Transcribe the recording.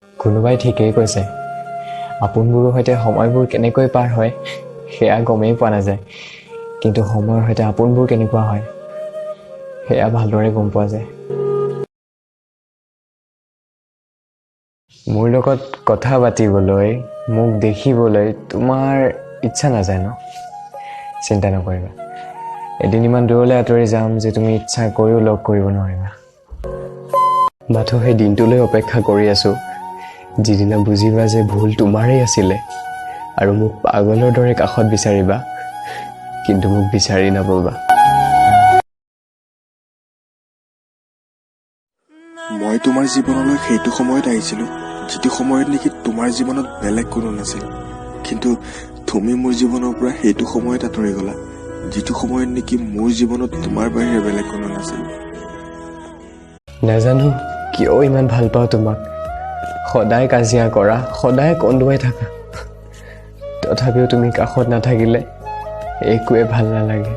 কোনোবাই ঠিকেই কৈছে, আপোনবোৰৰ সৈতে সময়বোৰ কেনেকৈ পাৰ হয় সেয়া গমেই পোৱা নাযায়, কিন্তু সময়ৰ সৈতে আপোনবোৰ কেনেকুৱা হয় সেয়া ভালদৰে গম পোৱা যায়। মোৰ লগত কথা পাতিবলৈ, মোক দেখিবলৈ তোমাৰ ইচ্ছা নাযায় ন? চিন্তা নকৰিবা, এদিন ইমান দূৰলৈ আঁতৰি যাম যে তুমি ইচ্ছা কৰিও লগ কৰিব নোৱাৰিবা। মাথো সেই দিনটোলৈ অপেক্ষা কৰি আছোঁ, যিদিনা বুজিবা যে ভুল তোমাৰেই আছিলে আৰু মোক পাগলৰ দৰে কাষত বিচাৰিবা, কিন্তু মোক বিচাৰি নাপাবা। মই তোমাৰ জীৱনলৈ সেইটো সময়ত আহিছিলোঁ যিটো সময়ত নেকি তোমাৰ জীৱনত বেলেগ কোনো নাছিল, কিন্তু তুমি মোৰ জীৱনৰ পৰা সেইটো সময়ত আঁতৰি গ'লা যিটো সময়ত নেকি মোৰ জীৱনত তোমাৰ বাহিৰে বেলেগ কোনো নাছিল। নাজানো কিয় ইমান ভাল পাওঁ তোমাক, সদায় কাজিয়া কৰা, সদায় কন্দুৱাই থাকা, তথাপিও তুমি কাষত নাথাকিলে একোৱে ভাল নালাগে।